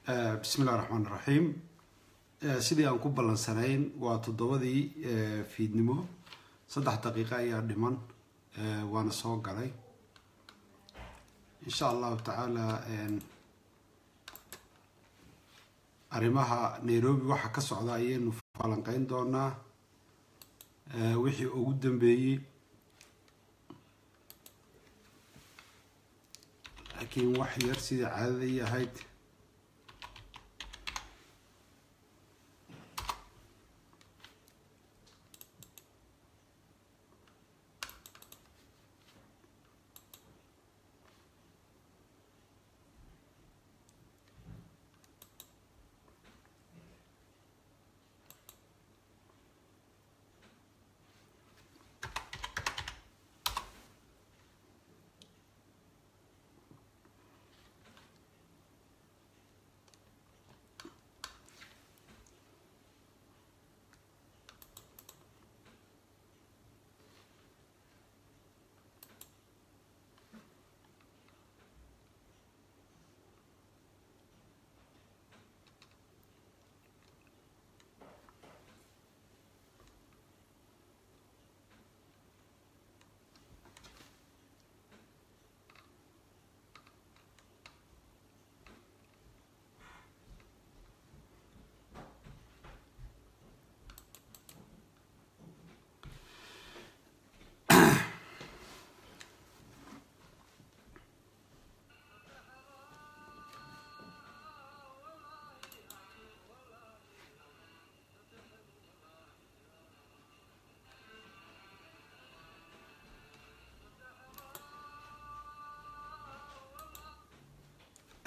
Bismi illahi raxmaan raxiim. Sidii aan ku ballansanayn waa 7dii fiidnimo, 3 daqiiqo ayaa dhiman, waana soo galay insha Allahu tacaala. Arrimaha Nairobi waxa ka socda ayaynu falanqeyn doonaa, wixii ugu dambeeyey, laakiin wax yar sidii caadada ii ahayd.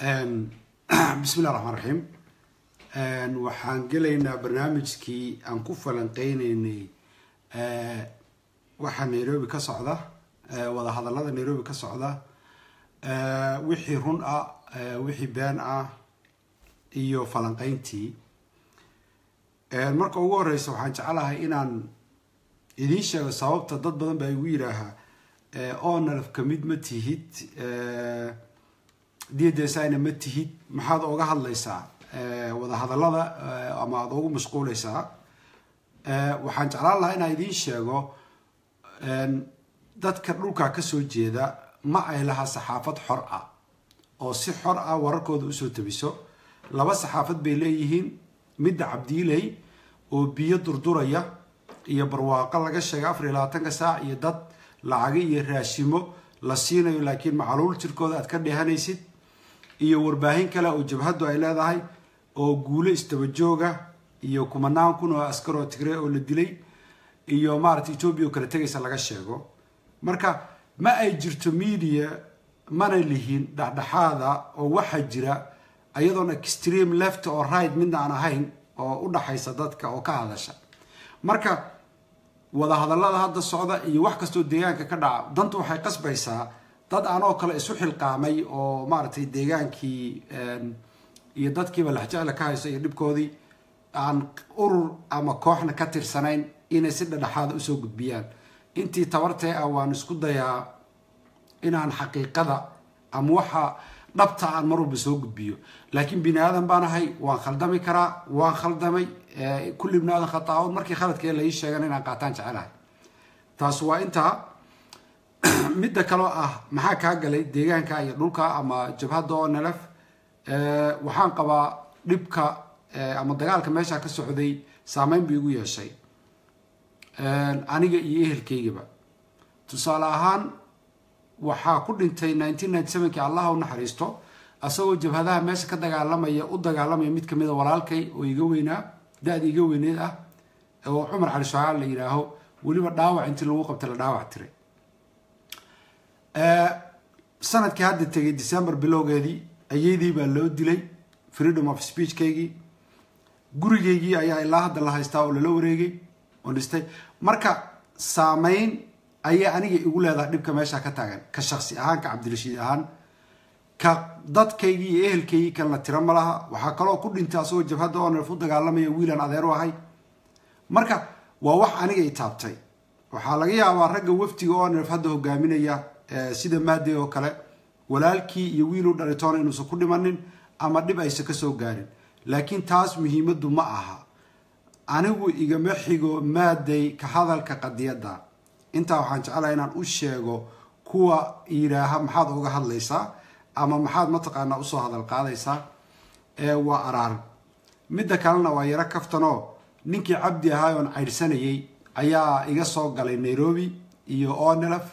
Bismi illahi raxmaan raxiim. Waxaan gelaynaa barnaamijkii aan ku falanqeyneynay waxaa Nairobi ka socda, wadahadalada Nairobi ka socda, wixii run ah, wixii been ah iyo falanqeyntii. Marka ugu horeysa waxaan jeclahay inaan idiin sheego sababta dad badan baa igu yidhaahaa ONLF kamid ma tihid, DDSina ma tihid, maxaad oga hadlaysaa wadahadalada ama aada ugu mashquuleysaa? Waxaan jeclaan lahaa inaan idiin sheego dadka dhulkaa kasoo jeeda ma ay laha saxaafad xor ah oo si xor ah wararkooda usoo tabiso. Laba saxaafad bay leeyihiin: midda Cabdiiley oo biyo durduraya iyo barwaaqo laga sheega 24-ka saac iyo dad lacago iyo raashimo la siinayo, laakiin macaluul jirkooda aad ka dheehanaysid, iyo warbaahin kale oo jabhaddu ay leedahay oo guulo isdabajooga iyo kumanaan kun oo askar oo Tigree oo la dilay iyo maaragtay Etoobiya oo kala tegaysa laga sheego. Marka ma ay jirto media, mana lihin dhexdhexaada oo waxaa jira ayadoon extreme left or right midna aan ahayn oo u dhaxaysa dadka oo ka hadasha. Marka wadahadallada hadda socda iyo wax kastoo deegaanka ka dhaca, dantu waxay qasbaysaa dad anoo kale isu xilqaamay oo maaragtay deegaankii iyo dadkiiba laxjecla ka hayso iyo dhibkoodii, aan urur ama kooxna ka tirsanayn, inay si dhadhexaada usoo gudbiyaan. Intii tabartee ah waan isku dayaa inaan xaqiiqada ama waxa dhabta aan mar walba soo gudbiyo, laakiin bini aadan baan ahay, waan khaldami karaa, waan khaldamay. Kulli ibni aadan khataaun. Markii khaladkee la ii sheegan inaan qaataan jecelahay. Taas waa intaa. Midda kaloo ah maxaa kaa galay deegaanka iyo dhulka ama jabhadda ONLF? Waxaan qabaa dhibka ama dagaalka meesha ka socday saameyn buu igu yeeshay aniga iyo ehelkaygaba. Tusaale ahaan, waxaa ku dhintay 1997kii, Allaha u naxariisto, asagoo jabhadaha meesha ka dagaalamaya u dagaalamaya mid kamida walaalkay oo iga weynaa, da-da iga weyneed ah, oo Cumar Cali Shacaal la yidhaaho, weliba dhaawac intii lagu qabtay la dhaawac tiray. Sanadkii hadda tegay December bilowgeedii ayeydii baa loo dilay freedom of speechkaygii. Gurigaygii ayaa ilaa hadda la haystaa oo lala wareegay oo dhistay. Marka saameyn ayaa aniga igu leedahay dhibka meesha ka taagan, ka shaksi ahaan, ka Cabdirashiid ahaan, ka dadkaygii iyo ehelkaygii kan la tiro ma laha. Waxaa kaloo ku dhintay asagoo jabhadda ONLF u dagaalamaya wiilan adeer u ahay. Marka waa wax aniga i taabtay. Waxaa laga yaabaa ragga waftiga ONLF hadda hogaaminaya sida Maadey oo kale, walaalkii iyo wiiluu dhalitoona inuusan ku dhimanin ama dhib aysan ka soo gaarin. Laakiin taas muhiimaddu ma aha. Anigu igama xigo maaday ka hadalka qadiyadda. Intaa waxaan jeclahay inaan u sheego kuwa yidhaaha maxaad uga hadlaysaa ama maxaad mataqaanaa usoo hadal qaadaysaa, waa araar. Midda kalena waa yaro kaftanoo ninkii Cabdi ahaa oon caydhsanayay ayaa iga soo galay Nairobi iyo ONLF,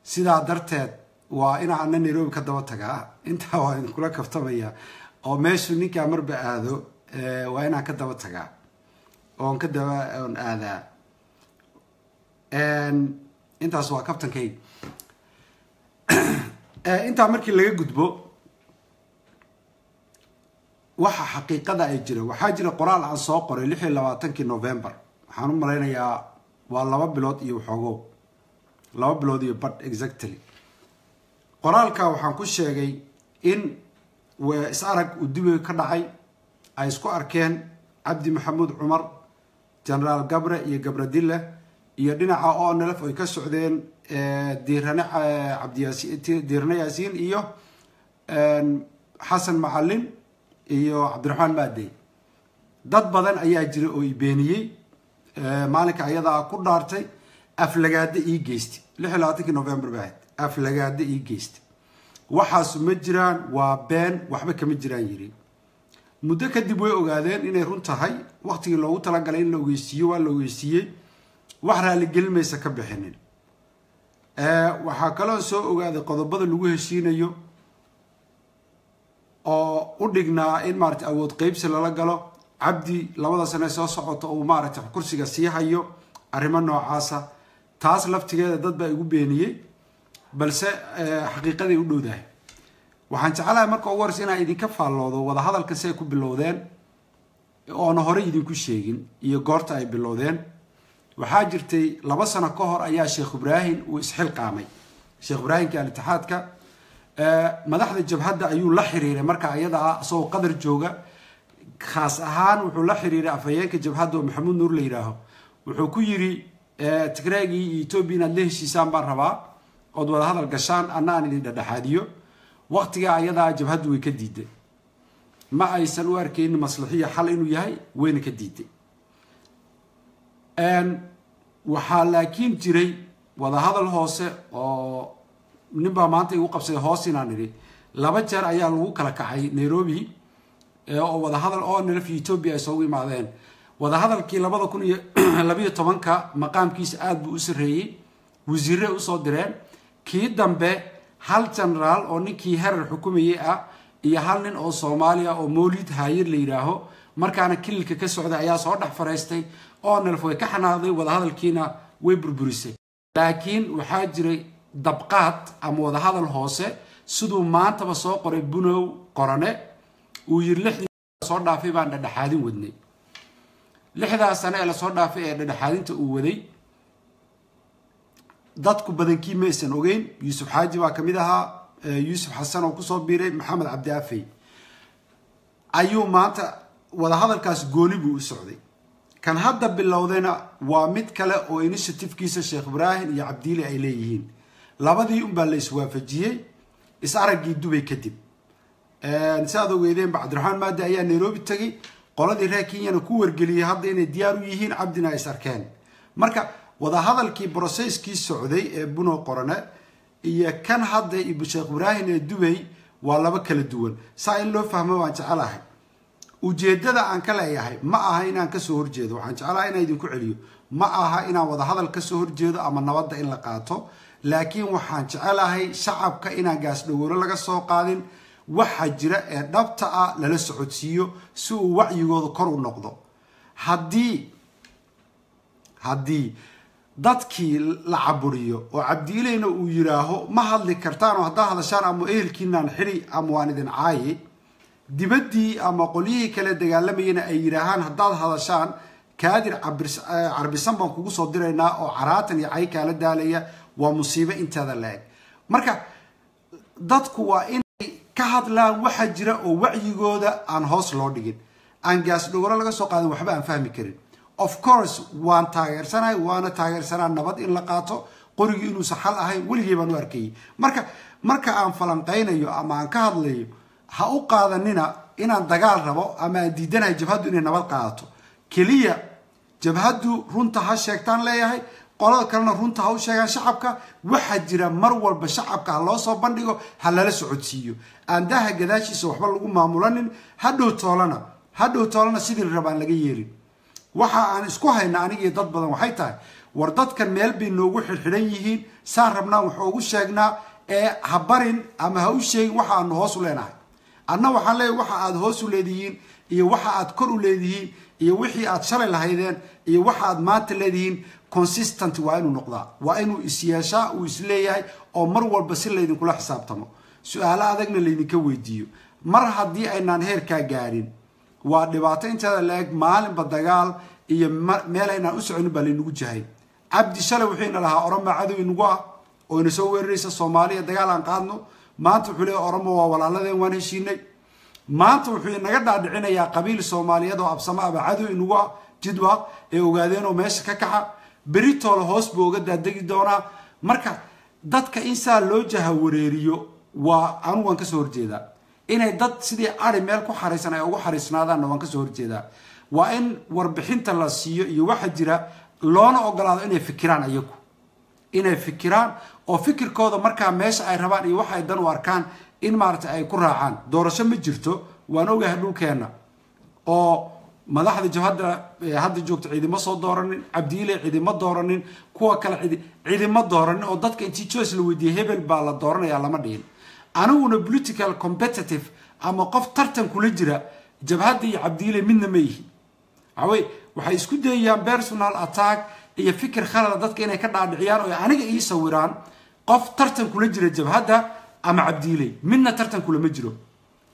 sidaa darteed waa inaa ana Nairobi ka daba tagaa. Intaa waa idinkula kaftamaya, oo meeshuu ninkaa marba aado waa inaan ka daba tagaa oon ka daba oon aadaa. Intaas waa kaftankayga. Intaa markii laga gudbo, waxa xaqiiqada ay jira, waxaa jira qoraal aan soo qoray 26-kii November. Waxaan u malaynayaa waa 2 bilood iyo waxoogo, 2 bilood iyo badh exactly. Qoraalka waxaan ku sheegay in is arag uu Dubay ka dhacay, ay isku arkeen Cabdi Maxamuud Cumar, Generaal Gabre iyo Gabradille, iyo dhinaca ONLF ay ka socdeen Diirane Cabdiyaasiin, Diirane Yaasiin iyo Xasan Macalin iyo Cabdiraxmaan Maadey. Dad badan ayaa jira oo i beeniyey maalinka ayadaa, ku dhaartay, aflagaado ii geystay. 26-kii November ba ahayd. Aflagaado ii geystay, waxaasu ma jiraan, waa been, waxba kama jiraan yiri. Muddo kadib way ogaadeen inay run tahay. Waqtigii loogu talagalay in la ogeysiiyo waa la ogeysiiyey, wax raaligelin ka bixinin. Waxaa kaloo soo ogaaday qodobada lagu heshiinayo oo u dhignaa in maarata awood qeybsi lala galo Cabdi 2da sane soo socota, uu maaragtay kursiga sii hayo, arrimo noocaasa. Taas laftigeeda dad baa igu beeniyey, balse xaqiiqaday u dhowdahay. Waxaan jeclahay marka ugu horeysa inaan idinka faalloodo wadahadalka si ay ku bilowdeen oona horey idinku sheegin iyo goorta ay bilowdeen. Waxaa jirtay 2 sano ka hor ayaa Sheekh Ibraahim uu isxilqaamay. Sheekh Ibraahimka Al-Itixaadka madaxda jabhadda ayuu la xiriiray marka ayada ah, isagoo Qadar jooga. Khaas ahaan wuxuu la xiriiray afhayeenka jabhadda oo Maxamuud Nuur la yidhaaho. Wuxuu ku yidhi, "Tigreegii iyo Etoobiya inaad la heshiisaan baan rabaa ood wada hadal gashaan, anna aan idin dhexdhexaadiyo." Waqtigaa ayadaa jabhaddu way ka diiday, ma aysan u arkaynin maslaxiya xal inuu yahay, wayna ka diiday. Waxaa laakiin jiray wadahadal hoose oo ninbaa maanta igu qabsaday hoos inaan idhi. Laba jeer ayaa lagu kala kacay Nairobi oo wadahadal ONLF iyo Etoobiya ay soogu imaadeen. Wadahadalkii 2012-ka maqaamkiisa aada buu u sarreeyey, wasiire usoo direen. Kii dambe hal generaal oo ninkii Herar xukumayay ah iyo hal nin oo Soomaaliya oo Mawlid Haayir la yidhaaho, markaana kililka ka socday, ayaa soo dhex faraystay. ONLF way ka xanaaqday, wadahadalkiina way burburisay. Laakiin waxaa jiray dabqaad ama wadahadal hoose, siduu maantaba soo qoray Bunow Qorane, uu yiri lixdii soo dhaafay baan dhedhexaadin wadnay. 6daas sane ee lasoo dhaafay ee dhedhexaadinta uu waday, dadku badankii maysan ogeyn. Yuusuf Xaaji baa kamid ahaa, Yuusuf Xasan oo kusoo biiray, Maxamed Cabdi Afey ayuu. Maanta wadahadalkaas gooni buu u socday. Kan hadda bilowdayna waa mid kale oo initiative-kiisa Sheekh Ibraahim iyo Cabdiili ay leeyihiin. Labadii unbaa la iswaafajiyey is araggii Dubay kadib. Si aad ogeydeenba, Cabdiraxmaan Maadi ayaa Nairobi tegey, qoladii reer Kenyana ku wargeliyey hadda inay diyaar u yihiin, Cabdina ay is arkeen. Marka wadahadalkii process-kii socday ee Buno Qorane iyo kan hadda Sheekh Ibraahim ee Dubay waa laba kala duwan. Saa in loo fahmo waan jecelahay. Ujeeddada aan ka leeyahay ma aha inaan kasoo horjeedo. Waxaan jecelahay inaan idinku celiyo, ma aha inaan wadahadal kasoo horjeedo ama nabadda in la qaato, laakiin waxaan jecelahay shacabka inaan gaasdhagoolo laga soo qaadin, waxa jira ee dhabta ah lala socodsiiyo si uu wacyigooda kor u noqdo. Haddii dadkii la caburiyo oo Cabdiileyna uu yidhaaho ma hadli kartaan, oo haddaa hadashaan ama ehelkiinaan xidhi ama waan idin caayi, dibaddii ama qolyihii kale dagaalamayana ay yidhaahaan haddaad hadashaan kaadir carbisan baan kugu soo diraynaa oo caraatan iyo cay kaala daalaya, waa musiibo inteeda la-eg. Marka dadku waa inay ka hadlaan waxa jira oo wacyigooda aan hoos loo dhigin, aan gaasdhogoro laga soo qaadin, waxba aan fahmi karin. Of course waan taageersanahay, waana taageersanaa nabad in la qaato. Qorigii inuusan xal ahayn weligay baan u arkayay. Marka aan falanqaynayo ama aan ka hadlayo, ha u qaadanina inaan dagaal rabo ama aan diidanahay jabhaddu inay nabad qaadato. Keliya jabhaddu runta ha sheegtaan leeyahay, qolada kalena runta ha u sheegaan shacabka. Waxaa jira mar walba shacabka ha loo soo bandhigo, ha lala socodsiiyo, aan daaha gadaashiisa waxba lagu maamulanin. Hadhow toolana sidii la rabaan laga yeelin. Waxa aan isku hayna anigii dad badan waxay tahay, war dadkan meel bay noogu xidhxidhan yihiin, saan rabnaa wax ugu sheegnaa, ee ha barin ama ha u sheegin waxa aanu hoos u leenahay. Anna waxaan leeyahay waxa aad hoos u leedihiin iyo waxa aad kor u leedihiin iyo wixii aad shalay lahaydeen iyo waxa aad maanta leedihiin consistent waa inuu noqdaa, waa inuu isyeeshaa, uu isleeyahay, oo mar walba si laydinkula xisaabtamo, su-aalo adagna laydinka weydiiyo. Mar haddii aynaan heerkaa gaadhin waa dhibaato inteeda la-eg, maalinba dagaal iyo meel aynaan u soconin baa laynagu jahay. Cabdi shalay wuxuuna lahaa Oromo cadow inagu ah oo ina soo weeraraysa, Soomaaliya dagaal aan qaadno. Maanta wuxuu leeyahay Oromo waa walaaladeen, waan heshiinay. Maanta wuxuu inaga dhaadhicinayaa qabiil Soomaaliyeed oo absamo aba cadow inagu ah, jidwaaq ee ogaadeen oo meesha ka kaxa, beritoole hoos buu oga daadegi doonaa. Marka dadka in saa loo jahawareeriyo waa anugu waan kasoo horjeedaa. Inay dad sidii ari meel ku xariisan ay ugu xariisnaadaanna waan kasoo horjeedaa. Waa in warbixinta la siiyo iyo waxa jira loona ogolaado inay fikiraan, ayagu inay fikiraan oo fikirkooda markaa meesha ay rabaan iyo waxa ay dan u arkaan in maaragtay ay ku raacaan. Doorasho ma jirto, waan ogahay dhulkeenna oo madaxda jabhadda hadda joogta ciidima soo dooranin, Cabdiile ciidima dooranin, kuwa kale ciidima dooranin, oo dadka intii choice la weydiiyey hebel baa la dooranaya lama dhihin. Aniguna political competitive ama qof tartan kula jira jabhadda iyo Cabdiile midna ma yihi. Waxawey waxay isku dayayaan personal attack iyo fikir khalada dadka inay ka dhaadhiciyaan oo aniga ii sawiraan qof tartan kula jira jabhadda ama Cabdiile, midna tartan kulama jiro,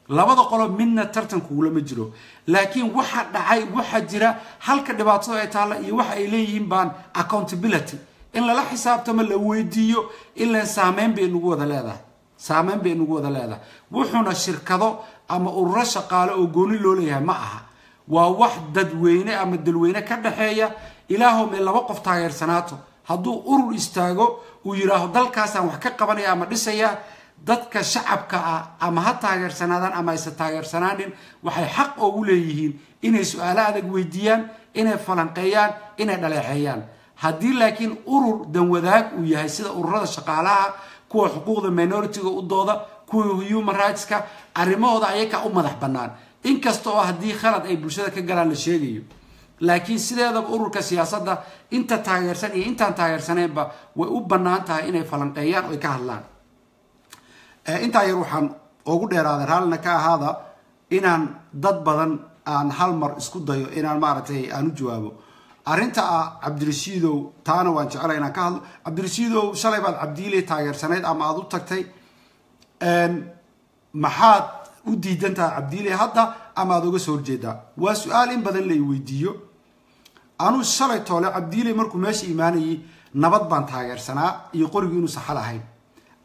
labada qolo midna tartan kugulama jiro. Laakiin waxa dhacay, waxa jira, halka dhibaatada ay taalla iyo waxa ay leeyihiin baan accountability in lala xisaabtamo, la weydiiyo, ilaan saameyn bay nagu wada leedahay, saameyn bay nagu wada leedahay. Wuxuuna shirkado ama ururo shaqaale oo gooni loo leeyahay ma aha, waa wax dadweyne ama dalweyne ka dhaxeeya. Ilaahow mee laba qof taageersanaato, hadduu urur istaago uu yidhaaho dalkaasaan wax ka qabanaya ama dhisaya, dadka shacabka ah ama ha taageersanaadaan ama aysan taageersanaanin, waxay xaq ugu leeyihiin inay su-aalo adag weydiiyaan, inay falanqeeyaan, inay dhaleeceeyaan. Haddii laakiin urur danwadaag uu yahay sida ururada shaqaalaha, kuwa xuquuqda minority-ga u dooda, kuwa human rights-ka, arrimahooda ayakaa u madax bannaan, inkasta oo haddii khalad ay bulshada ka galaan la sheegayo. Laakiin sideedaba ururka siyaasadda inta taageersan iyo intaan taageersanaynba way u bannaan tahay inay falanqeeyaan oo ay ka hadlaan. Intaa yar waxaan ugu dheeraaday, raallina ka ahaada inaan dad badan aan hal mar isku dayo inaan maaragtay aan u jawaabo arrinta ah. Cabdirashiidow, taana waan jeclay inaan ka hadlo. Cabdirashiidow, shalay baad Cabdiile taageersanayd ama aada u tagtay, maxaad u diidan tahay Cabdiile hadda ama aada uga soo horjeedaa? Waa su-aal in badan la i weydiiyo. Anuu shalay toole Cabdiile markuu meesha imaanayay nabad baan taageersanaa iyo qorigii inuusan xal ahayn.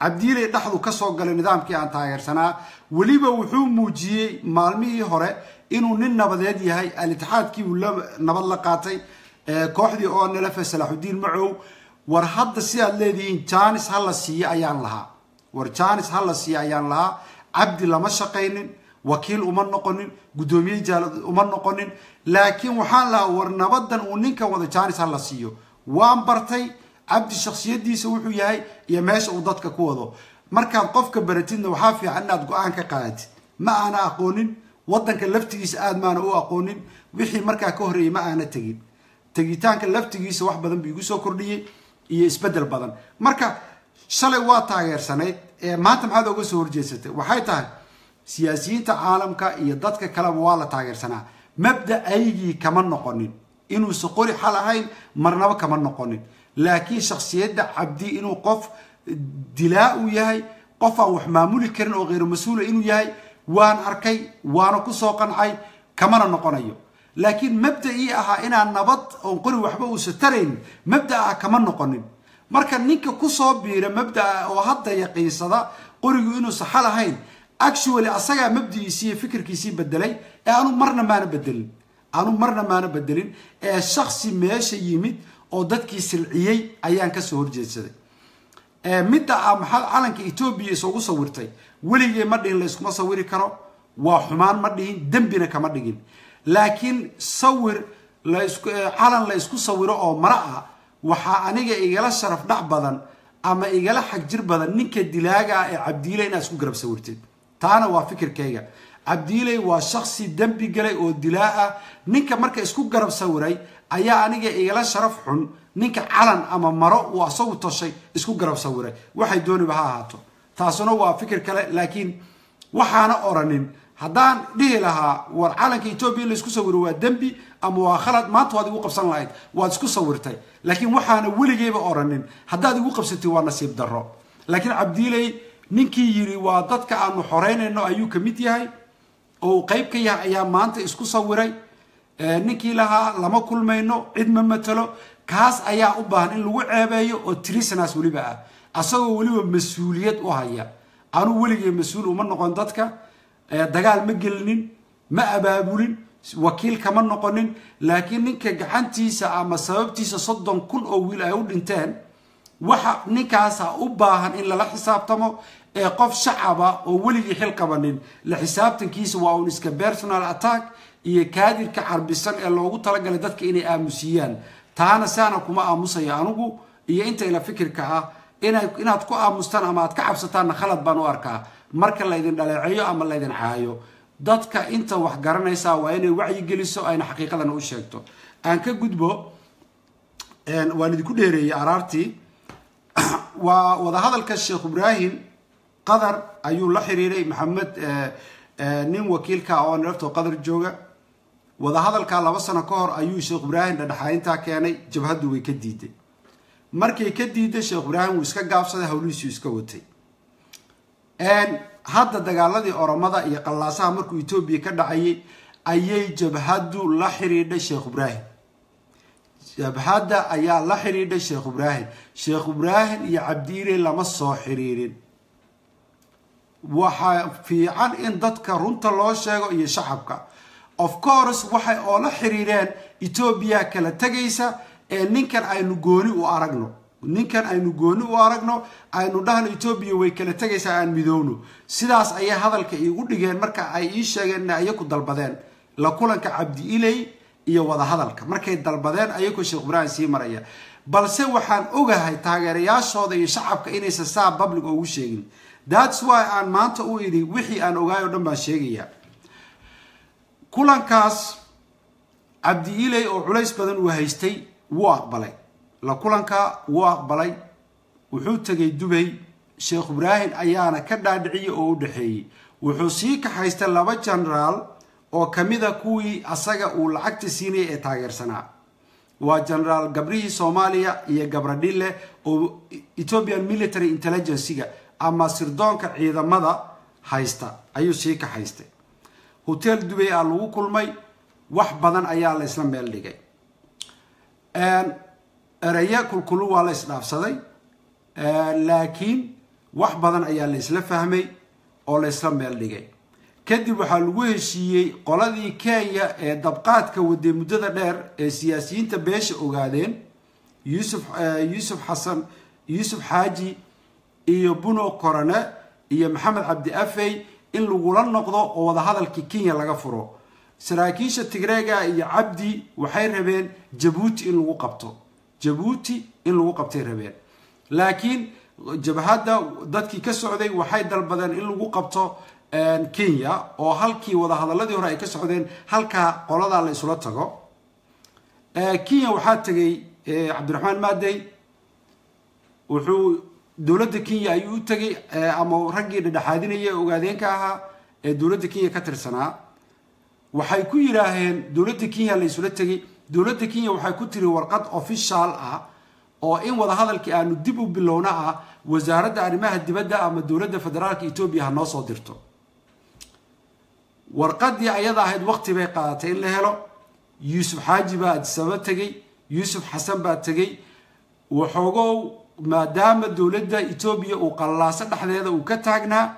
Cabdiile dhexdu ka soo galay nidaamkii aan taageersanaa, weliba wuxuu muujiyey maalmihii hore inuu nin nabadeed yahay. Al-itixaadkii uu nabad la qaatay, kooxdii oo nalafe Salaaxudiin Macow. War hadda sidaad leedihiin jaanis ha la siiyo ayaan lahaa, war jaanis ha la siiyo ayaan lahaa. Cabdi lama shaqaynin, wakiil uma noqonin, guddoomiye jaalad uma noqonin, laakiin waxaan lahaa war nabadan uu ninkan wada jaanis ha la siiyo. Waan bartay Cabdi shakhsiyadiisa wuxuu yahay iyo meesha uu dadka ku wado. Markaad qofka baratidna waxaa fiican inaad go-aan ka qaadatid. Ma aana aqoonin waddanka laftigiisa, aad maana u aqoonin wixii markaa ka horreeyey, ma aana tegin. Tegitaanka laftigiisa wax badan buu igu soo kordhiyey iyo isbeddel badan. Marka shalay waa taageersanayd, maanta maxaad oga soo horjeedsatay? Waxay tahay siyaasiyiinta caalamka iyo dadka kaleba waa la taageersanaa, mabda-aygii kama noqonin inuusa qori xal ahayn, marnaba kama noqonin. Laakiin shakhsiyadda Cabdi inuu qof dilaa uu yahay, qof aan wax maamuli karin oo kheyru mas-uula inuu yahay waan arkay, waana kusoo qancay, kamana noqonayo. Laakiin mabda-ii ahaa inaan nabad oon qori waxba uusa tarayn, mabda-ah kama noqonin. Marka ninka kusoo biira mabdaa oo hadda yaqiinsada qorigu inuusa xal ahayn, actually asagaa mabdigiisii iyo fikirkiisii bedelay, ee anu marna maana bedelin, anu marna maana bedelin. Ee shaksi meesha yimid oo dadkii silciyey ayaan kasoo horjeedsaday. Midda ah maxaad calanka Etoobiya isugu sawirtay? Weligee ma dhihin la iskuma sawiri karo. Waa xumaan ma dhihin, dembina kama dhigin, laakiin sawir la isku calan la isku sawiro oo mara ah waxaa aniga igala sharaf dhac badan ama igala xagjir badan ninka dilaaga ah ee Cabdiiley inaad isku garab sawirtid. Taana waa fikirkayga. Cabdiiley waa shaksi dembi galay oo dilaa ah. Ninka marka isku garab sawiray ayaa aniga igala sharaf xun ninka calan ama maro uu asagu toshay isku garab sawiray, waxay dooniba ha ahaato. Taasuna waa fikir kale. Laakiin waxaana oranin, haddaan dhihi lahaa war calanka Etoobiya in la isku sawiro waa dembi ama waa khalad, maanta waad igu qabsan lahayd, waad isku sawirtay. Laakiin waxaana weligeyba oranin, haddaad igu qabsatay waa nasiib darro. Laakiin Cabdiiley ninkii yidhi waa dadka aanu xoreynayno ayuu ka mid yahay oo uu qayb ka yahay ayaa maanta isku sawiray. Ninkii lahaa lama kulmayno, cid ma matalo, kaas ayaa u baahan in lagu ceebeeyo oo treasonous weliba ah, asagoo weliba mas-uuliyad u haya. Anuu weligay mas-uul uma noqon dadka, dagaal ma gelinin, ma abaabulin, wakiil kama noqonin. Laakiin ninka gacantiisa ama sababtiisa 30,000 oo wiil ay u dhinteen, waxa ninkaasa u baahan in lala xisaabtamo. Ee qof shacaba oo weligii xil qabanin la xisaabtankiisa waa uun iska personal attack iyo kaadirka carbisan ee loogu talagalay dadka inay aamusiyaan. Taana saana kuma aamusayo anugu iyo inta ila fikirka ah. Inaad ku aamustaan ama aad ka cabsataanna khalad baan u arkaa. Marka laydin dhaleeceeyo ama laydin caayo, dadka inta wax garanaysaa waa inay wacyi geliso, ayna xaqiiqadana u sheegto. Aan ka gudbo, waan idinku dheereeyey araartii. Waa wadahadalka Sheekh Ibraahim Qatar ayuu la xiriiray Maxamed, nin wakiilka oo nafto Qatar jooga. Wadahadalka 2 sano ka hor ayuu Sheekh Ibraahim dhadhexayntaa keenay. Jabhaddu way ka diiday. Markay ka diiday, Sheekh Ibraahim wuu iska gaabsaday, hawlihiisuu iska watay. Hadda dagaaladii Oromada iyo qallaasaha markuu Etoobiya ka dhacayay ayay jabhaddu la xidhiidhay Sheekh Ibraahim. Jabhadda ayaa la xidhiidhay Sheekh Ibraahim. Sheekh Ibraahim iyo Cabdiile lama soo xiriirin. Waxaa fiican in dadka runta loo sheego iyo shacabka. Of course, waxay oo la xiriireen Etoobiya kala tegaysa ee ninkan aynu gooni u aragno, ninkan aynu gooni u aragno, aynu dhahno Etoobiya way kala tegaysaa, aan midoowno. Sidaas ayay hadalka iigu dhigeen marka ay ii sheegeen in ayaku dalbadeen la kulanka Cabdi Iley iyo wadahadalka. Markay dalbadeen ayagoo Sheekh Ibraahim sii maraya. Balse waxaan ogahay taageerayaashooda iyo shacabka inaysan saa public ugu sheegin. That's why aan maanta u idhi wixii aan ogaay oo dhan baan sheegayaa. Kulankaas Cabdi Iley oo culays badan uu haystay wuu aqbalay la kulanka, wuu aqbalay. Wuxuu tegay Dubay. Sheekh Ibraahim ayaana ka dhaadhiciyey oo u dhexeeyey. Wuxuu sii kaxaystay laba generaal oo kamida kuwii asaga uu lacagta siinayay ee taageersanaa, waa Generaal Gabrihii Soomaaliya iyo Gabradhile oo Ethiopian military intelligency-ga ama sirdoonka ciidamada haysta ayuu sii kaxaystay. Hotel Dubay aa lagu kulmay. Wax badan ayaa la isla meel dhigay. Ereya kulkulu waa la isdhaafsaday, laakiin wax badan ayaa la isla fahmay oo la isla meel dhigay. Kadib waxaa lagu heshiiyey qoladii Kenya ee dabqaadka waday muddada dheer ee siyaasiyiinta beesha Ogaadeen, Yuusuf Xasan, Yuusuf Xaaji iyo Buno Korane iyo Maxamed Cabdi Afey, in lagula noqdo oo wadahadalkii Kenya laga furo. Saraakiisha Tigreega iyo Cabdi waxay rabeen Jabuuti in lagu qabto, Jabuuti in lagu qabtay rabeen. Laakiin jabhadda dadkii ka socday waxay dalbadeen in lagu qabto Kenya, oo halkii wadahadaladii hore ay ka socdeen halkaa qoladaa la isula tago. Kenya waxaa tegay Cabdiraxmaan Maadey. Wuxuu dowladda Kenya ayuu u tegay, ama raggii dhedhexaadinaya Ogaadeenka ahaa ee dowladda Kenya ka tirsanaa. Waxay ku yidhaaheen dowladda Kenya la isula tegay. Dowladda Kenya waxay ku tiri warqad official ah oo in wadahadalkii aanu dib u bilowna ah wasaaradda arrimaha dibadda ama dowladda federaalka Etoobiya ha noo soo dirto. Warqadii ayada ahayd waqti bay qaadatay in la helo. Yuusuf Xaaji baa Addis Ababa tegey, Yuusuf Xasan baa tegey. Waxoogow maadaama dowladda Etoobiya uu qallaaso dhexdeeda uu ka taagnaa,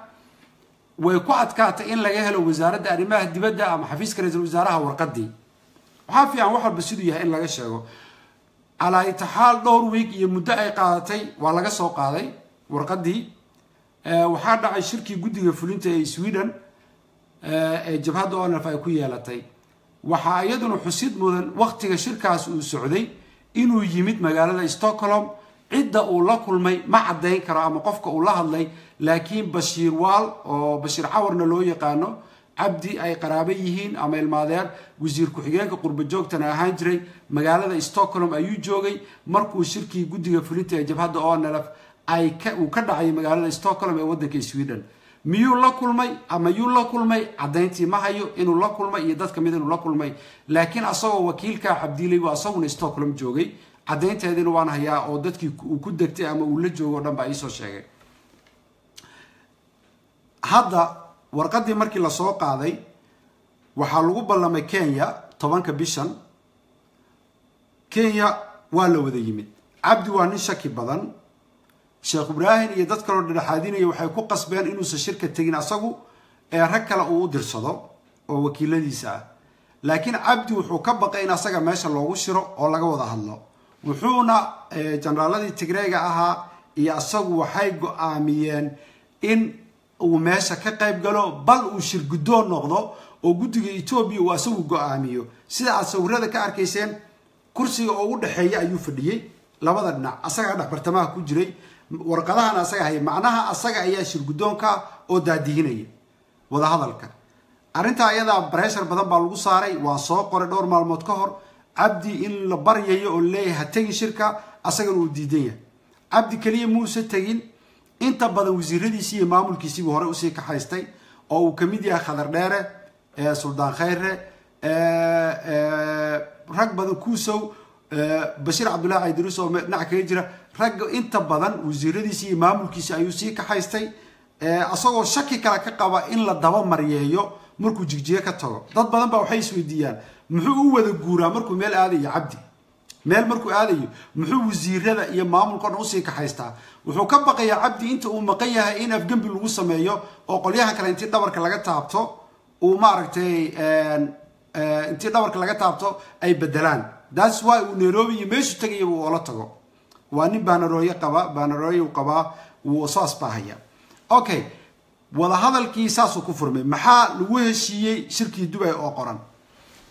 way ku adkaatay in laga helo wasaaradda arrimaha dibadda ama xafiiska ra-iisul wasaaraha warqadii. Waxaa fiican wax walba siduu yahay in laga sheego. Calaa itaxaal, dhowr week iyo muddo ay qaadatay waa laga soo qaaday warqadii. Waxaa dhacay shirkii guddiga fulinta ee Sweden. Ee jabhadda ONLF ay ku yeelatay. Waxaa iyaduna xusid mudan waqtiga shirkaas uu socday inuu yimid magaalada Stockholm. Cidda uu la kulmay ma caddayn karo ama qofka uu la hadlay, laakiin Bashiir Waal, oo Bashiir Cawarna loo yaqaano, Cabdi ay qaraabo yihiin ama ilmaadeer, wasiir ku-xigeenka qurba joogtana ahaan jiray, magaalada Stockholm ayuu joogay markuu shirkii guddiga fulinta ee jabhadda ONLF ay uu ka dhacay magaalada Stockholm ee waddanka Sweden. Miyuu la kulmay ama yuu la kulmay? Caddayntii ma hayo inuu la kulmay iyo dad kamid inuu la kulmay, laakiin asagoo wakiilka Cabdiilay buu asaguna Stockholm joogay. Caddaynteediina waan hayaa oo dadkii uu ku degtay ama uu la joogo o dhan baa iisoo sheegay. Hadda warqaddii markii lasoo qaaday, waxaa lagu ballamay Kenya 10-ka bishan. Kenya waa la wada yimid. Cabdi waa nin shaki badan. Sheekh Ibraahim iyo dad kaloo dhexaadinaya waxay ku qasbeen inuusan shirka tegin asagu ee rag kale uu u dirsado oo wakiiladiisa ah, laakiin Cabdi wuxuu ka baqay in asaga meesha loogu shiro oo laga wada hadlo. Wuxuuna generaaladii Tigreega ahaa iyo asagu waxay go-aamiyeen in uu meesha ka qayb galo, bal uu shir guddoon noqdo oo guddiga Etoobiya uu asagu go-aamiyo. Sida aad sawirada ka arkayseen, kursiga oo u dhexeeya ayuu fadhiyey labada dhinac, asagaa dhex bartamaha ku jiray, warqadahana asaga haya. Macnaha asaga ayaa shir guddoonka oo daadihinaya wadahadalka. Arrintaa iyadaa pressure badan baa lagu saaray. Waan soo qoray dhowr maalmood ka hor Cabdi in la baryayo oo leeyahay ha tegin shirka, asagana uu diidan yahay. Cabdi keliya muuse tegin, inta badan wasiiradiisii iyo maamulkiisiibuu horey usii kaxaystay, oo uu kamid yahay Khadar Dheere, Suldaan Khayre, rag badan, Kuusow, Bashiir Cabdullahi Caydiruus oo dhinac kaga jira. Ragga inta badan wasiiradiisii iyo maamulkiisi ayuu sii kaxaystay, asagoo shaki kale ka qaba in la daba maryeeyo markuu Jigjiye ka tago. Dad badan baa waxay isweydiiyaan muxuu u wada guuraa markuu meel aadayo. Cabdi meel markuu aadayo muxuu wasiirada iyo maamulka o dhan usii kaxaystaa? Wuxuu ka baqayaa Cabdi inta uu maqan yahay in afgembi lagu sameeyo oo qolyaha kale intii dhabarka laga taabto uu maaragtay intii dhabarka laga taabto ay bedelaan. That's why uu Nairobi iyo meeshu tagayaba uu ola tago. Waa nin baanarooye qaba, baanarooye uu qabaa, wuu saas baa haya. Okay, wadahadalkii saasuu ku furmay. Maxaa lagu heshiiyey shirkii Dubay oo qoran?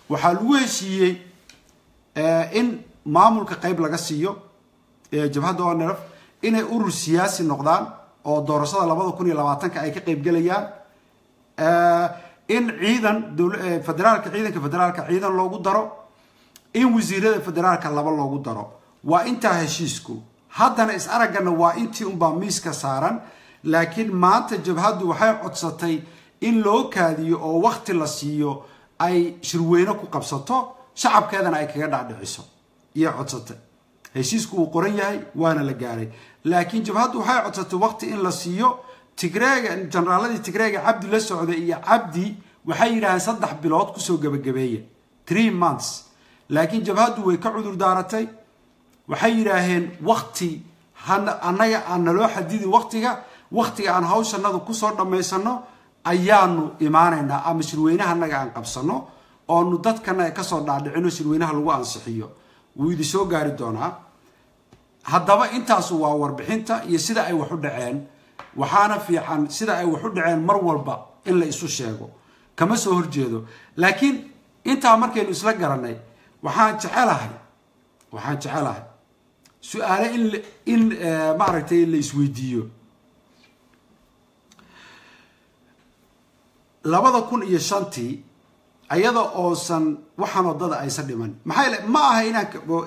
Waxaa lagu heshiiyey in maamulka qayb laga siiyo jabhadda ONLF, inay urur siyaasi noqdaan oo doorashada 2020-ka ay ka qaybgelayaan, in ciidan federaalka, ciidanka federaalka ciidan loogu daro, in wasiirada federaalka laba loogu daro. Waa intaa heshiisku. Haddana is araggana waa intii unbaa miiska saaran, laakiin maanta jabhaddu waxay codsatay in loo kaadiyo oo wakti la siiyo ay shirweyne ku qabsato, shacabkeedana ay kaga dhacdhiciso iyo codsatay. Heshiisku wuu qoran yahay, waana la gaaray, laakiin jabhaddu waxay codsatay waqti in la siiyo. Tigreega, generaaladii Tigreega Cabdi la socday iyo Cabdi waxay yidhaaheen 3 bilood kusoo gebagabeeya, 3 months, laakiin jabhaddu way ka cudur daaratay. Waxay yidhaaheen wakti annaga aan naloo xadidin waktiga, waktiga aan hawshanadu kusoo dhammaysano ayaanu imaanaynaa ama shirweynaha annaga aan qabsano oonu dadkana kasoo dhaadhicino, shirweynaha lagu ansixiyo. Wuu idi soo gaari doonaa. Haddaba intaasu waa warbixinta iyo sida ay wax u dhaceen. Waxaana fiican sida ay wax u dhaceen mar walba in la isu sheego, kama soo horjeedo. Laakiin intaa markaynu isla garanay, waxaan jecelahay su-aale in maaragtay la isweydiiyo. 2005-tii, ayada oosan waxaan wadada aysan dhiman, maxaa yeele ma aha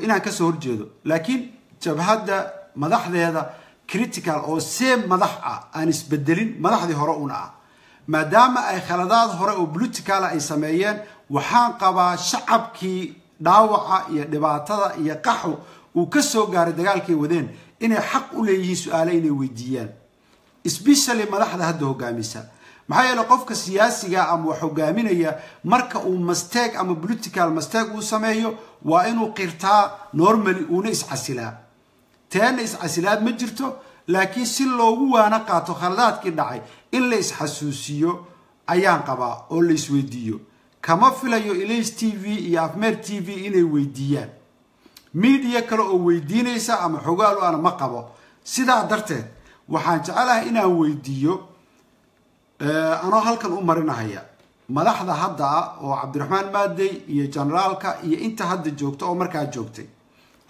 inaan kasoo horjeedo, laakiin jabhadda madaxdeeda critical oo same madax ah aan isbedelin, madaxdii hore una ah, maadaama ay khaladaad hore oo political ay sameeyeen, waxaan qabaa shacabkii dhaawaca iyo dhibaatada iyo qaxu uu ka soo gaaray dagaalkay wadeen inay xaq u leeyihiin su-aale inay weydiiyaan, especially madaxda hadda hogaamisa. Maxaa yeele qofka siyaasiga ama wax hogaaminaya marka uu mistake ama political mistake uu sameeyo, waa inuu qirtaa normally, uuna iscasilaa. Teena iscasilaad ma jirto, laakiin si loogu waana qaato khaladaadkii dhacay in la isxasuusiyo ayaan qabaa oo la isweydiiyo. Kama filayo Ilays TV iyo Afmeer TV inay weydiiyaan. Media kale oo weydiinaysa ama xogaalu ana ma qabo. Sidaa darteed waxaan jecelahay inaan weydiiyo anoo halkan u marinahaya. Madaxda hadda ah oo Cabdiraxmaan Maadey iyo generaalka iyo inta hadda joogta oo markaa joogtay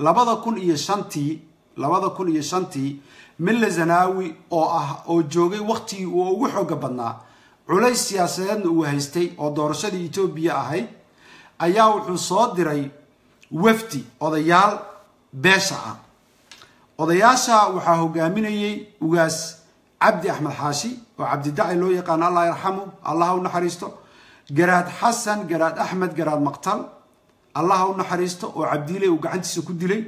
2005-tii, 2005-tii Mille Zanaawi oo ah oo joogay waqtigii uu ugu xooga badnaa, culays siyaasadeedna uu haystay oo doorashadii Etoobiya ahayd, ayaa wuxuu soo diray wafdi odayaal beesha ah. Odayaasha waxaa hogaaminayay Ugaas Cabdi Axmed Xaashi oo Cabdidaci loo yaqaano, Allah yarxamu, Allah u naxariisto, Garaad Xasan Garaad Axmed Garaad Maqtal, Allah u naxariisto, oo Cabdiiley uu gacantiisa ku dilay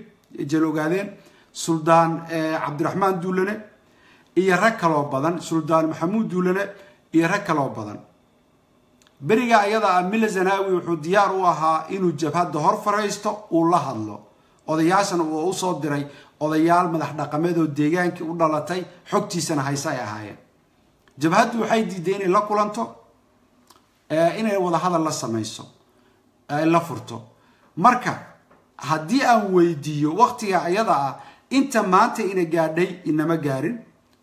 Jeel Ogaadeen, Suldaan Cabdiraxmaan Duulane iyo rag kaloo badan, Suldaan Maxamuud Duulane iyo rag kaloo badan. Beriga ayada ah Mille Zanaawi wuxuu diyaar u ahaa inuu jabhadda hor faraysto, uu la hadlo. Odayaashana uu usoo diray odayaal madax dhaqameed oo deegaankii u dhalatay, xogtiisana hayse ay ahaayeen. Jabhaddu waxay diiday inay la kulanto, inay wada hadal la samayso, ay la furto. Marka haddii aan weydiiyo, waqtiga ayada ah inta maanta ina gaadhay inama gaarin,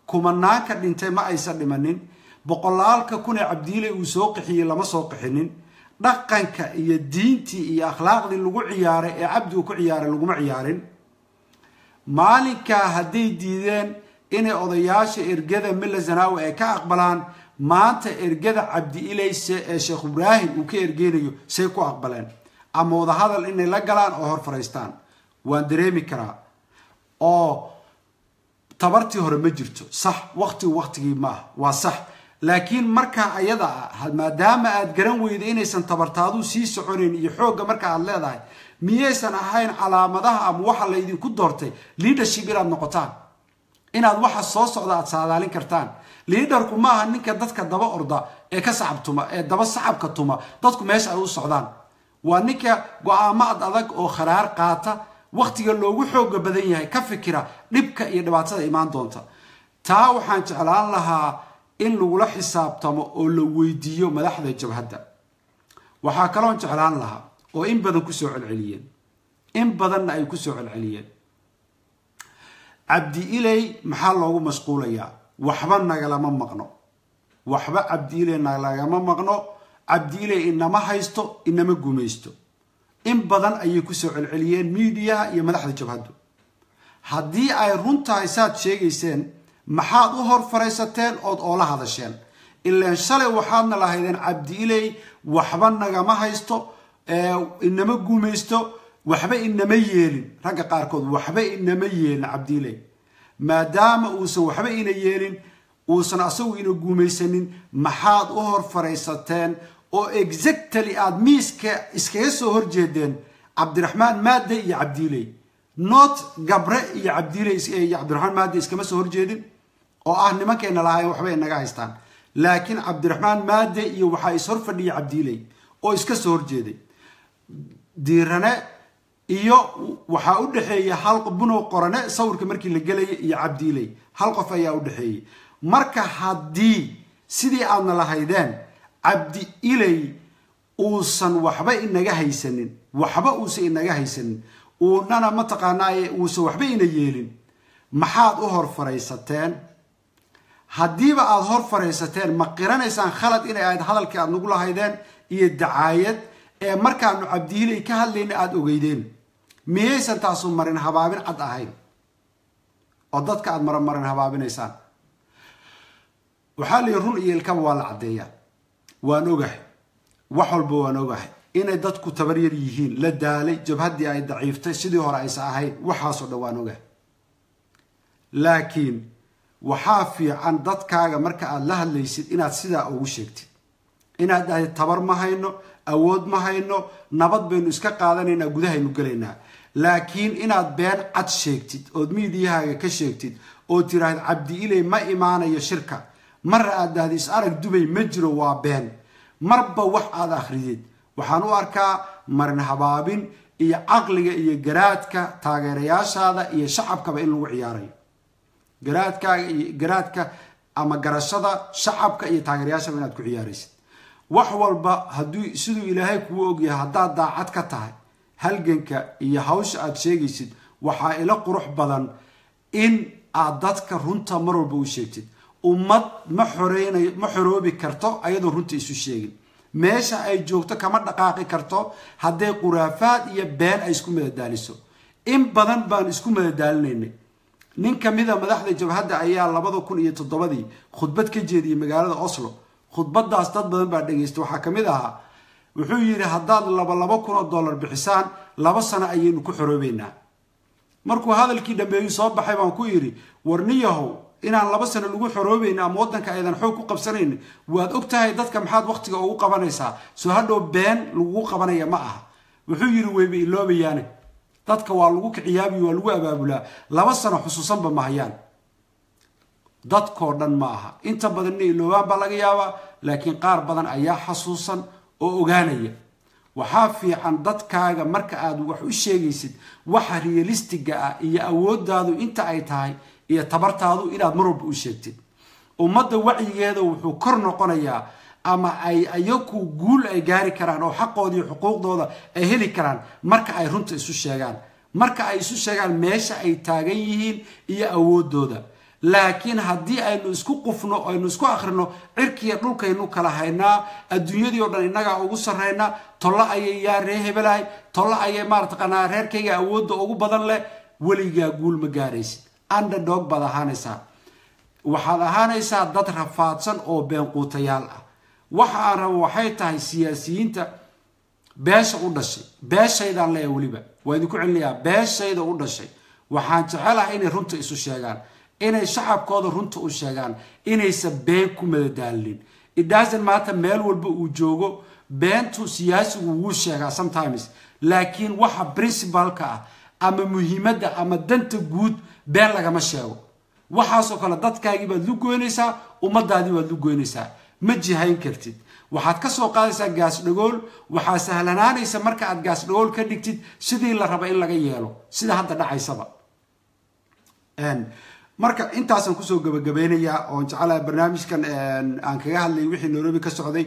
kumanaanka dhintay ma aysan dhimanin, boqolaalka kun ee Cabdiiley uu soo qixiyey lama soo qixinin, dhaqanka iyo diintii iyo akhlaaqdii lagu ciyaaray ee Cabdi uu ku ciyaaray laguma ciyaarin. Maalinkaa hadday diideen inay odayaasha ergada Mille Zanaawi ay ka aqbalaan, maanta ergada Cabdi Ilayse ee Sheekh Ibraahim uu ka ergeynayo say ku aqbaleen ama wadahadal inay la galaan oo hor faraystaan? Waan dareemi karaa oo tabartii hore ma jirto, sax, waqtigu waqtigii maaha, waa sax. Laakiin markaa ayada ah, maadaama aad garan weyda inaysan tabartaadu sii soconayn iyo xoogga marka aad leedahay, miyaysan ahayn calaamadaha ama waxa laydinku doortay leadership inaad noqotaan, inaad waxa soo socda aad saadaalin kartaan? Leaderku maaha ninka dadka daba orda ee ka sacabtuma, ee daba sacabka tuma dadku meesha ay u socdaan. Waa ninka go-aamo ad adag oo kharaar qaata waqtiga loogu xooga badan yahay, ka fikira dhibka iyo dhibaatada imaan doonta. Taa waxaan jeclaan lahaa in lagula xisaabtamo oo la weydiiyo madaxda jabhadda. Waxaa kaloon jeclaan lahaa oo in badan kusoo celceliyeen, in badanna ay kusoo celceliyeen: Cabdi Iley maxaa loogu mashquulayaa? Waxba nagalama maqno, waxba Cabdi Iley nalagama maqno, Cabdi Iley inama haysto, inama gumaysto. In badan ayay kusoo celceliyeen miidiyaha iyo madaxda jabhaddu. Haddii ay run tahay saad sheegayseen, maxaad u hor faraysateen ood oola hadasheen? Ilaan shalay waxaadna lahaydeen Cabdi Iley waxba nagama haysto, inama gumaysto, waxba inama yeelin. Ragga qaarkood waxba inama yeelin Cabdi Iley. Maadaama uusan waxba ina yeelin, uusan asagu ina gumaysanin, maxaad u hor faraysateen oo exactly aada miiska iskaga soo horjeedeen Cabdiraxmaan Maade iyo Cabdiiley? Not Gabre iyo Cabdiiley iyo Cabdiraxmaan Maade iskama soo horjeedin oo ah nimankayna lahaayeen waxba inaga haystaan, laakiin Cabdiraxmaan Maade iyo waxaa is hor fadhiyay Cabdiiley oo iska soo horjeeday. Diirane iyo waxaa u dhexeeya hal Bunow Qorane sawirka markii la gelayay iyo Cabdiiley hal qof ayaa u dhexeeyey. Marka haddii sidii aadna lahaydeen Cabdi Iley uusan waxba inaga haysanin, waxba uusan inaga haysanin, uunana mataqaanaaye uusan waxba ina yeelin, maxaad u hor faraysateen? Haddiiba aada hor faraysateen, ma qiranaysaan khalad inay ahayd hadalkii aad nagu lahaydeen iyo dacaayad ee markaanu Cabdiiley ka hadlayna aada ogeydeen? Miyaysan taasu marin habaabin cad ahayn oo dadka aada marin habaabinaysaan? Waxaa la yihi run iyo ilkaba waa la caddeeyaa. Waan ogahay wax walba, waan ogahay inay dadku tabar yar yihiin, la daalay, jabhaddii ay daciiftay, sidii hore aysan ahayn, waxaasoo dhan waan ogahay. Laakiin waxaa fiican dadkaaga marka aada la hadlaysid inaad sidaa ugu sheegtid, inaad dhahdid tabar ma hayno, awood ma hayno, nabad baynu iska qaadanaynaa, gudahaynu gelaynaa. Laakiin inaad been cad sheegtid ood miidiyahaaga ka sheegtid oo tiraahid Cabdi Iley ma imaanayo shirka, marna aad dhahdi is arag Dubay ma jiro, waa been, marba wax aad akhridid, waxaan u arkaa marin habaabin iyo caqliga iyo garaadka taageerayaashaada iyo shacabkaba in lagu ciyaarayo. Garaadkaaga iyo garaadka ama garashada shacabka iyo taageerayaashaba inaad ku ciyaaraysid. Wax walba hadduu siduu Ilaahay kugu ogyahay, haddaad daacad ka tahay halganka iyo hawsha aad sheegaysid, waxaa ila qurux badan in aad dadka runta mar walba u sheegtid. Ummad ma xoreynayo, ma xoroobi karto ayadoo runta isu sheegin. Meesha ay joogto kama dhaqaaqi karto hadday khuraafaad iyo been ay isku madadaaliso. In badan baan isku madadaalinaynay. Nin ka mida madaxda jabhadda ayaa 2007 khudbad ka jeediyey magaalada Oslo. Khudbadaas dad badan baa dhegaystay. Waxaa ka mid ahaa wuxuu yidhi haddaad $2,000 bixisaan 2 sano ayaynu ku xoroobeynaa. Markuu hadalkii dhammeeyuu soo baxay baan ku yidhi warniyahow inaan 2 sano lagu xoroobeyn ama waddanka aydan xoog ku qabsanayn waad ogtahay, dadka maxaad waqtiga ugu qabanaysaa? Soo hadhow been lagugu qabanaya ma aha. Wuxuu yidhi weyba iloobayaane, dadka waa lagu kiciyaabiyo waa lagu abaabulaa, 2 sano xusuusanba ma hayaan. Dadkoo dhan ma aha, inta badan inay iloobaan baa laga yaabaa, laakiin qaar badan ayaa xasuusan oo ogaanaya. Waxaa fiican dadkaaga marka aad wax u sheegaysid waxa realistiga ah iyo awooddaadu inta ay tahay iyo tabartaadu inaad mar walba u sheegtid. Ummadda wacyigeeda wuxuu kor noqonayaa ama ay ayaku guul ay gaari karaan oo xaqooda iyo xuquuqdooda ay heli karaan marka ay runta isu sheegaan, marka ay isu sheegaan meesha ay taagan yihiin iyo awooddooda. Laakiin haddii aynu isku qufno, aynu isku akhrino cirkiya dhulkaynu kala haynaa, adduunyadii oo dhan innagaa ugu sarraynaa, tollo ayay yaa ree hebelahay, tollo ayay maarataqaanaa reerkayga awoodda ugu badan leh, weligaa guul ma gaaraysid. Underdog baad ahaanaysaa, waxaad ahaanaysaa dad rafaadsan oo beenquutayaal ah. Waxa aan rabo waxay tahay siyaasiyiinta beesha u dhashay, beeshaydaan leeyahay, weliba waa idinku celinayaa, beeshayda u dhashay, waxaan jecelahay inay runta isu sheegaan, inay shacabkooda runta u sheegaan, inaysan been ku madadaalin. Idhaasan maanta meel walba uu joogo beentu siyaasigu wuu sheegaa sometimes, laakiin waxa principalka ah ama muhiimadda ama danta guud been lagama sheego. Waxaasoo kale dadkaagii baad lugoynaysaa, ummadaadii baad lugoynaysaa, ma jihayn kartid. Waxaad ka soo qaadaysaa gaasdhagool. Waxaa sahlanaanaysa marka aad gaasdhagool ka dhigtid sidii la raba in laga yeelo, sida hadda dhacaysaba. Marka intaasaan kusoo gabagabeynayaa oon jecelahay barnaamijkan aan kaga hadlayay wixii Nairobi ka socday.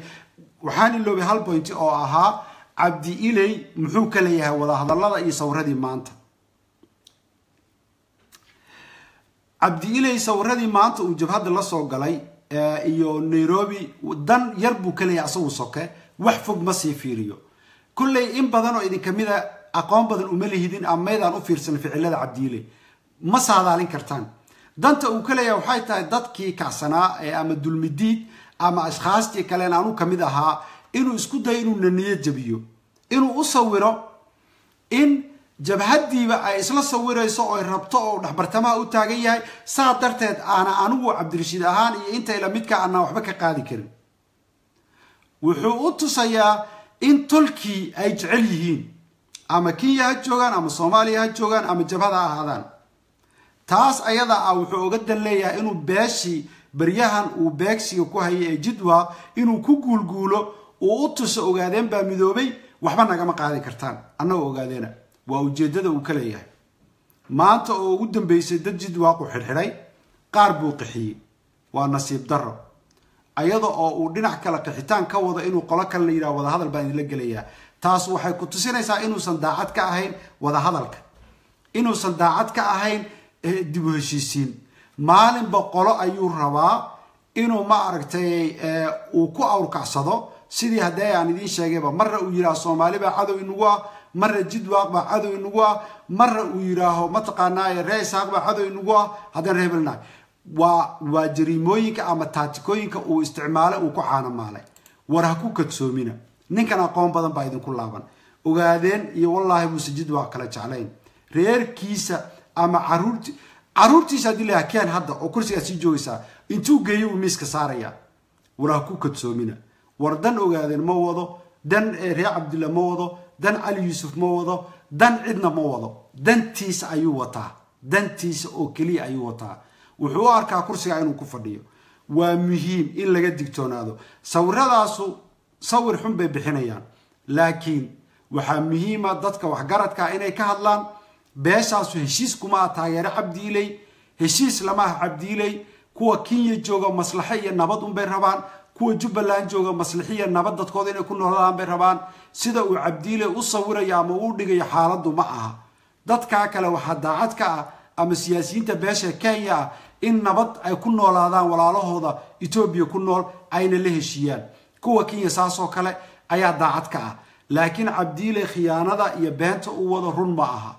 Waxaan iloobay hal point oo ahaa Cabdi Iley muxuu ka leeyahay wadahadallada iyo sawiradii maanta. Cabdi Iley sawiradii maanta uu jabhadda la soo galay iyo Nairobi dan yar buu ka leeyahay, asagu soke wax fog ma sii fiiriyo. Kulley in badan oo idinka mida aqoon badan uma lihidin ama maydaan u fiirsan ficilada Cabdi Iley, ma saadaalin kartaan. Danta uu ka leeyahay waxay tahay dadkii kacsanaa ee ama dulmidiid ama ashkhaastii kaleen aanu ka mid ahaa inuu isku dayo inuu naniyo jabiyo, inuu u sawiro in jabhaddiiba ay isla sawirayso oo ay rabto oo dhexbartamaha u taagan yahay. Saa darteed aana anigu Cabdirashiid ahaan iyo inta ila midka aanaan waxba ka qaadi karin. Wuxuu u tusayaa in tolkii ay jecel yihiin, ama Kenya ha joogaan ama Soomaaliya ha joogaan ama jabhada ha ahaadaan. Taas ayada ah wuxuu uga dan leeyahay inuu beeshii baryahan uu beegsiga ku hayay ee Jidwa inuu ku guulguulo, uu u tuso ogaadeen baa midoobay, waxba nagama qaadi kartaan annagoo ogaadeena. Waa ujeeddada uu ka leeyahay. Maanta oo ugu dambeysay dad Jidwaaqu xidhxidhay, qaar buu qixiyey. Waa nasiib darro, ayada oo uu dhinac kale qixitaan ka wado inuu qolo kale la yidhaha wadahadal baan idinla gelayaa. Taas waxay ku tusinaysaa inuusan daacad ka ahayn wadahadalka, inuusan daacad ka ahayn dib u heshiisiin. Maalinba qolo ayuu rabaa inuu ma aragtay uu ku awrkacsado, sidii haddii aan idiin sheegayba. Marna uu yidhaaho Soomaali baa cadow inagu ah, marna Jidwaaq baa cadow inagu ah, marna uu yidhaaho mataqaanaa ree Isaaq baa cadow inagu ah, haddaan reebelnahay. Waa jariimooyinka ama taatikooyinka uu isticmaalay, uu ku caanamaalay. War ha ku kadsoomina, ninkan aqoon badan baa idinku laaban. Ogaadeen iyo wallaahi buuse Jidwaaq kala jeclayn. Reerkiisa ama caruurtiisa haddii la keen hadda oo kursigaa sii joogaysaa intuu geeyo uu miiska saarayaa. War ha ku kadsoomina. War dan ogaadeen ma wado, dan reer Cabdilla ma wado, dan Cali Yuusuf ma wado, dan cidna ma wado. Dantiisa ayuu wataa, dantiisa oo keliya ayuu wataa. Wuxuu u arkaa kursiga inuu ku fadhiyo. Waa muhiim in laga digtoonaado. Sawiradaasu sawir xun bay bixinayaan, laakiin waxaa muhiima dadka waxgaradka inay ka hadlaan. Beeshaasu heshiis kuma ah taageero Cabdi Iley, heshiis lama ah Cabdi Iley. Kuwa Kenya jooga maslaxo iyo nabad unbay rabaan, kuwa Jubbaland jooga maslaxo iyo nabad dadkooda inay ku noolaadaan bay rabaan. Sida uu Cabdi Iley u sawirayo ama uu dhigayo xaaladdu ma aha. Dadkaa kale waxaa daacad ka ah ama siyaasiyiinta beesha Kenya ah in nabad ay ku noolaadaan walaalahooda Etoobiya ku nool ayna la heshiiyaan. Kuwa Kenya saasoo kale ayaa daacad ka ah. Laakiin Cabdiile khiyaanada iyo beenta uu wado run ma aha.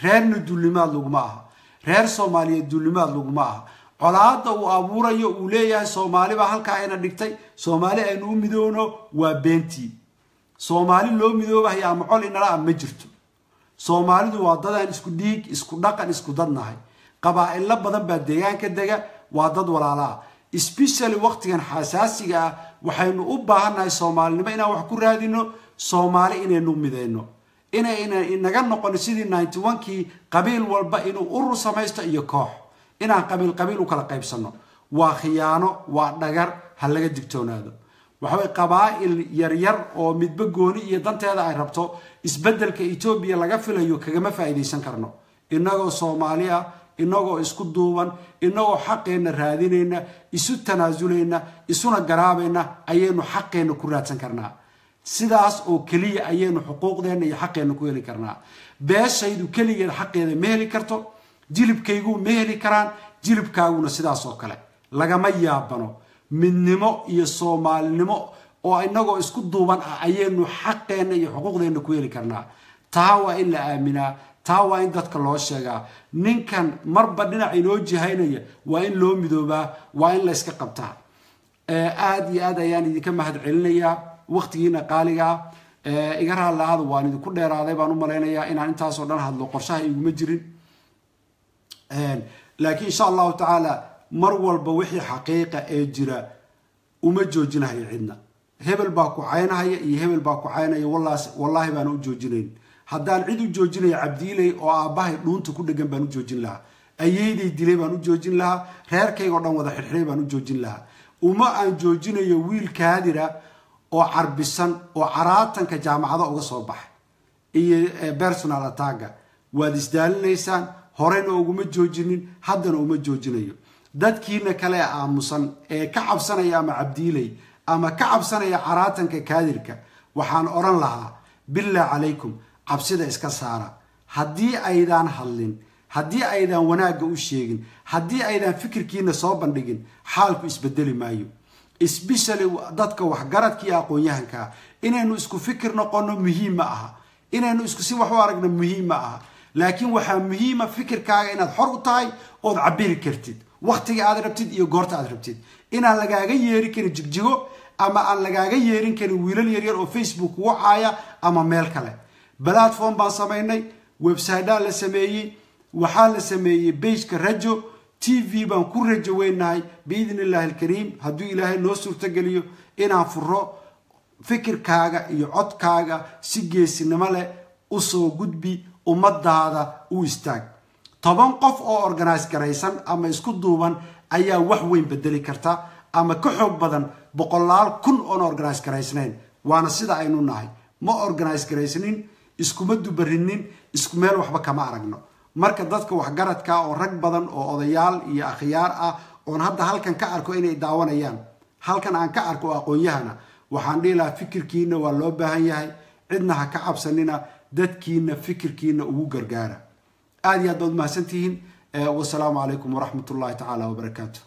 Reerna duulimaad laguma aha, reer Soomaaliyeed duulimaad laguma aha. Colaadda uu abuurayo uu leeyahay Soomaali baa halkaa ayna dhigtay, Soomaali aynu u midoowno, waa beentii. Soomaali loo midoobahaya ama col inala ah ma jirto. Soomaalidu waa dadaan isku dhiig, isku dhaqan, isku dadnahay. Qabaa'ilo badan baa deegaanka dega, waa dad walaala ah. Especially waqtigan xasaasiga ah waxaynu u baahannahay soomaalinimo inaan wax ku raadino, Soomaali inaynu mideyno, inayna inaga noqono sidii 91kii qabiil walba inuu urur samaysto iyo koox, inaan qabiil qabiil u kala qaybsanno. Waa khiyaano, waa dhagar, ha laga digtoonaado. Waxaway qabaa'il yaryar oo midba gooni iyo danteeda ay rabto isbeddelka Etoobiya laga filayo kagama faa'iidaysan karno. Innagoo Soomaali ah, innagoo isku duuban, innagoo xaqeenna raadinayna, isu tanaasulayna, isuna garaabayna ayaynu xaqeenna ku raadsan karnaa. Sidaas oo keliya ayaynu xuquuqdeenna iyo xaqeenna ku heli karnaa. Beeshaydu keligeed xaqeeda ma heli karto, jilibkaygu ma heli karaan, jilibkaaguna sidaas oo kale. Lagama yaabano. Midnimo iyo soomaalinimo oo inagoo isku duuban ah ayaynu xaqeenna iyo xuquuqdeenna ku heli karnaa. Taa waa in la aaminaa, taa waa in dadka loo sheegaa. Ninkan marba dhinac inoo jihaynaya waa in loo midoobaa, waa in la iska qabtaa. Aad iyo aad ayaan idinka mahad celinayaa waqtigiina qaaliga ah. Iga raalli ahaada, waan idinku dheeraaday baan u malaynayaa. Inaan intaasoo dhan hadlo qorshaha iguma jirin, laakiin insha Allahu tacaala mar walba wixii xaqiiqa ee jira uma joojinahayo cidna. Hebel baa ku caynahaya iyo hebel baa ku caynaya, wallaahi baana u joojinayn. Haddaan cid u joojinaya, Cabdiiley oo aabbahay dhuunta ku dhegan baan u joojin lahaa, ayeydey dilay baan u joojin lahaa, reerkayga oo dhan wada xidhxidhay baan u joojin lahaa. Uma aan joojinayo wiil kaadira oo carbisan oo caraatanka jaamacado uga soo baxay iyo personal attack-ga. Waad isdaalinaysaan, horeyna uguma joojinin, haddana uma joojinayo. Dadkiina kale ee aamusan ee ka cabsanaya ama Cabdiiley ama ka cabsanaya caraatanka kaadirka, waxaan odhan lahaa, billah calaykum, cabsida iska saara. Haddii aydaan hadlin, haddii aydaan wanaagga u sheegin, haddii aydaan fikirkiina soo bandhigin, xaalku isbedeli maayo. Especially dadka waxgaradka iyo aqoon-yahankaa, inaynu isku fikir noqonno muhiim ma aha, inaynu isku si wax u aragno muhiim ma aha, laakiin waxaa muhiima fikirkaaga inaad xor u tahay ood cabiri kartid wakhtiga aad rabtid iyo goorta aad rabtid, inaan lagaaga yeeri karin Jigjigo ama aan lagaaga yeerin karin wiilal yaryar oo Facebook kugu caaya ama meel kale. Platform baan samaynay, website-aa la sameeyey, waxaa la sameeyey page-ka Rajo TV. Baan ku rajo weynahay, biidni Illaahi alkariim, hadduu Ilaahay noo suurtogeliyo inaan furo. Fikirkaaga iyo codkaaga si geesinimo leh usoo gudbi, ummadaada u istaag. 10 qof oo organise garaysan ama isku duuban ayaa wax weyn bedeli karta ama ka xoog badan boqolaal kun oon organise garaysnayn. Waana sida aynu nahay: ma organise garaysnin, iskuma dubarinin, isku meel waxba kama aragno. Marka dadka waxgaradka oo rag badan oo odayaal iyo akhyaar ah oon hadda halkan ka arko inay daawanayaan, halkan aan ka arko oo aqoon-yahana, waxaan dhihi lahaa fikirkiina waa loo baahan yahay. Cidna ha ka cabsanina, dadkiina fikirkiina ugu gargaara. Aad iyo aad baad umahadsantihiin. Wasalaamu calaykum waraxmat ullahi tacaala wabarakaatu.